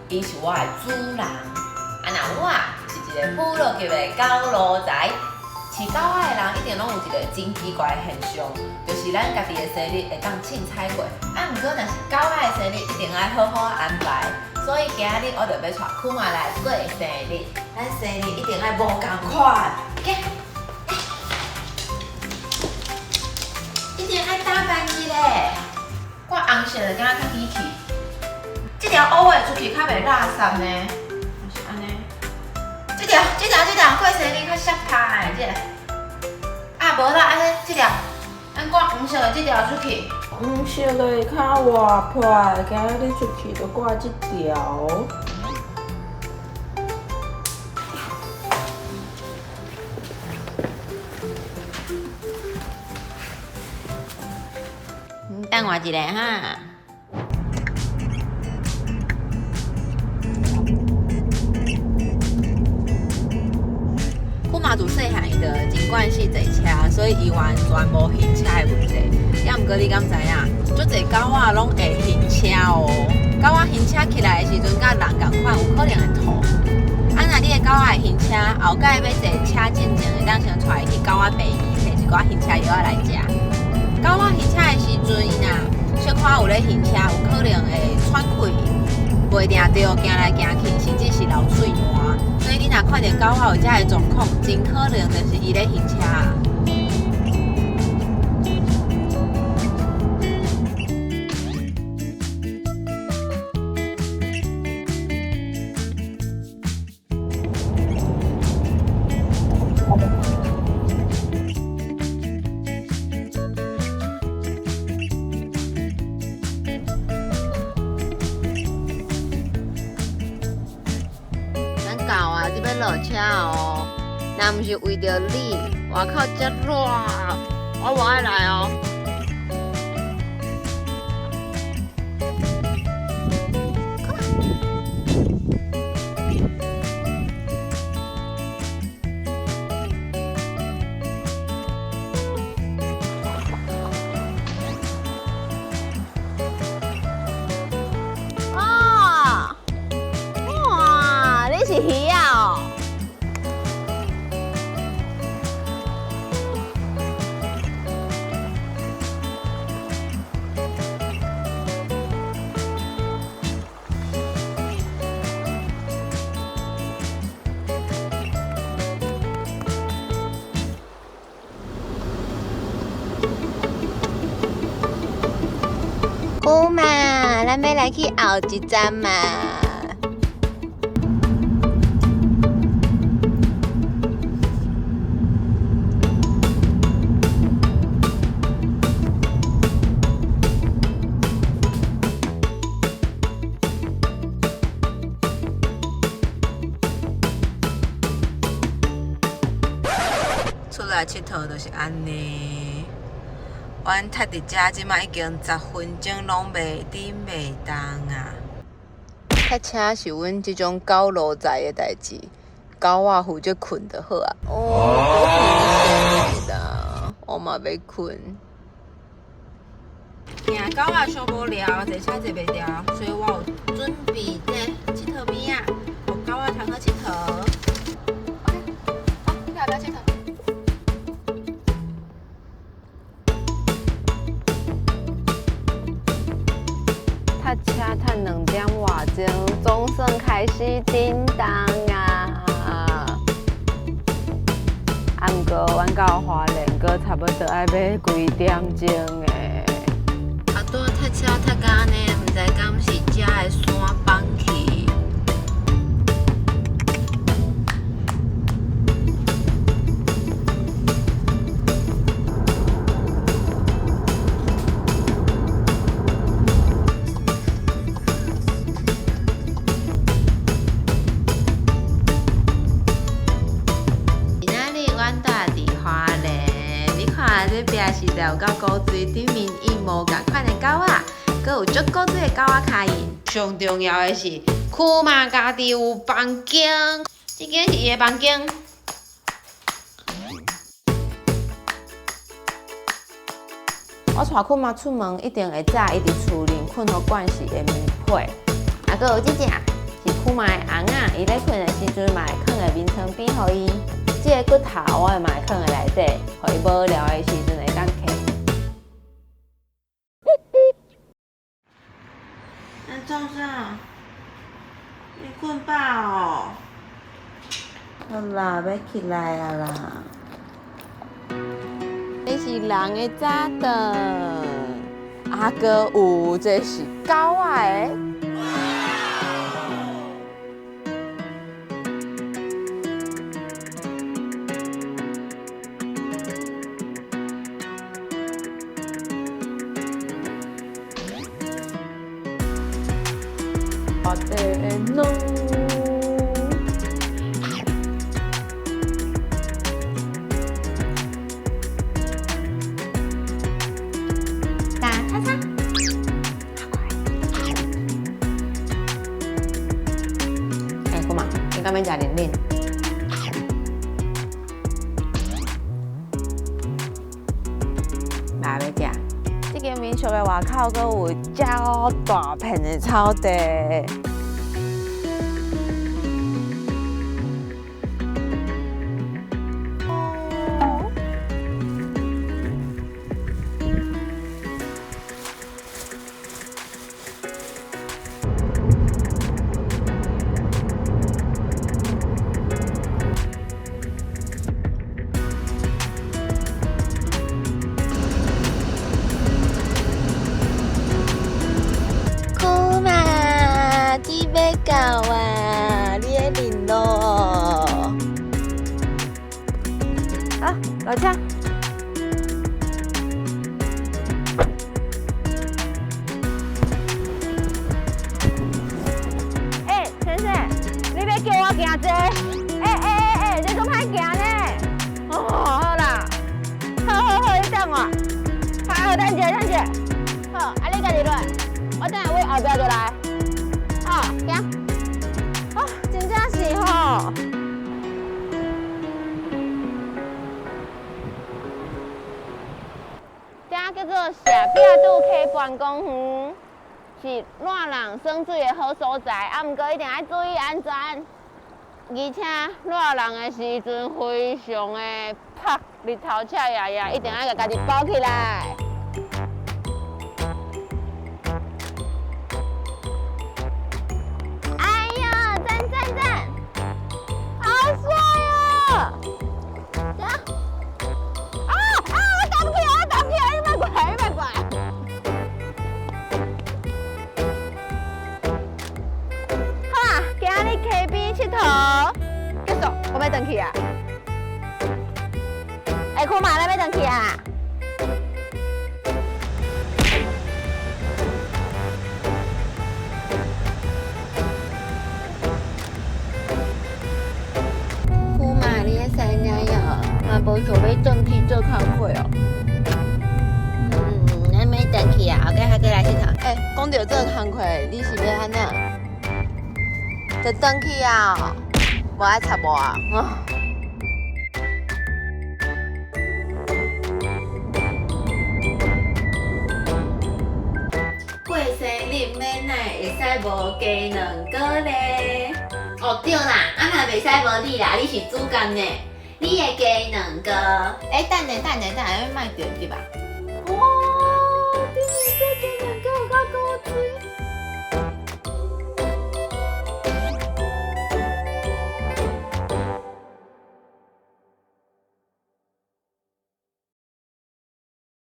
伊是我的主人。啊，若我是一个部落級的狗奴才。飼狗仔的人一定攏有一個真奇怪的現象，就是咱家己的生日會當凊彩過，啊，毋過若是狗仔的生日，一定愛好好安排。所以今仔日我就欲帶庫瑪來過生日，咱生日一定愛無仝款，一定愛打扮一下。掛紅色的敢若較喜氣，這條烏的出去較袂垃圾呢，還是按呢？這條過生日較瀟灑的這個。啊，無啦，按呢，這條，咱掛黃色的這條出去。黃色的較活潑，今仔日出去就掛這條。你等我一下哈。庫瑪自細漢伊就真慣勢坐車，所以伊完全無暈車的問題。抑毋過你敢知影？足濟狗仔攏會暈車哦。狗仔暈車起來的時陣，佮人仝款，有可能會吐。啊，若你的狗仔會暈車，後擺欲坐車進前，會當先帶伊去狗仔病院，提一寡暈車藥仔來食。狗仔暈車的時陣，伊若小可有咧暈車，有可能會喘氣，袂定著，行來行去，甚至是流喙瀾。所以你若看著狗仔有這个狀況，真可能就是伊咧暈車。咱狗啊，這欲落車哦，若毋是為著你，外口遮熱，我無愛來哦。哦，哇，你是魚仔哦？好嘛，咱欲來去後一站嘛。出來𨑨迌就是按呢。阮踢佇遮這馬已經10分鐘，攏袂振袂動啊！塞車是阮這種狗奴才的代誌，狗仔負責睏就好啊。哦，夠危險的啦，我嘛欲睏。驚狗仔傷無聊，坐車坐袂牢，所以我有準備這𨑨迌物仔，予狗仔通好𨑨迌。OK，好，你來欲𨑨迌？塞車塞2點外鐘，總算開始振動啊！啊，毋過阮到花蓮，閣差不多愛欲幾點鐘的。啊，拄塞車塞甲按呢，毋知敢是遮的山崩去。今仔日阮住佇花蓮，你看這壁實在有夠古錐，頂面印無仝款的狗仔，閣有足古錐的狗仔跤印。上重要的是，庫瑪家己有房間，這間是伊的房間。我帶庫瑪出門，一定會紮伊佇厝裡睏予慣勢的棉被。啊，閣有這隻是庫瑪的尪仔，伊咧睏的時陣嘛會囥佇眠床邊予伊。這個骨頭我嘛會囥佇內底，予伊無聊的時陣會當揢。欸，創啥？你睏飽哦？好啦，欲起來啊啦！這是人的早頓，啊，閣有這是狗仔的。我的卵。打叉叉，好乖。欸，姑媽，你敢欲食奶奶？嘛欲食。這間民宿的外口閣有遮大片的草地。庫瑪，你欲到啊？你咧認路哦？啊，落車。欸，先生，你欲叫我行這？欸欸欸欸，你足歹行呢？哦，好啦，好好好，你等我。好，好，等者，等者。好，啊你家己落，我等下位後壁就來。好，行。哦，真正是吼。這叫做社壁拄溪畔公園，是熱人耍水的好所在，啊，毋過一定愛注意安全。而且熱人的時陣非常的曝，日頭赤炎炎，一定愛共家己包起來。哎呦，讚讚讚，好帥哦！啊啊！我打不起來，我打不起來，你莫過來，你莫過來。好啦，今日溪邊𨑨迌結束，我欲轉去啊。欸，庫瑪，咱欲轉去啊？庫瑪，你咧啥物呀？嘛無想欲轉去做工課哦。咱欲轉去啊，後蓋還閣來𨑨迌。欸，講著做工課，你是欲按怎？就轉去啊？無愛插我啊？過生日欲哪會使無雞卵糕咧？哦對啦，啊嘛袂使無你啦，你是主角呢，你的雞卵糕。欸，等下等下等下，欲莫著對吧？哇，頂面這雞卵糕有夠古錐。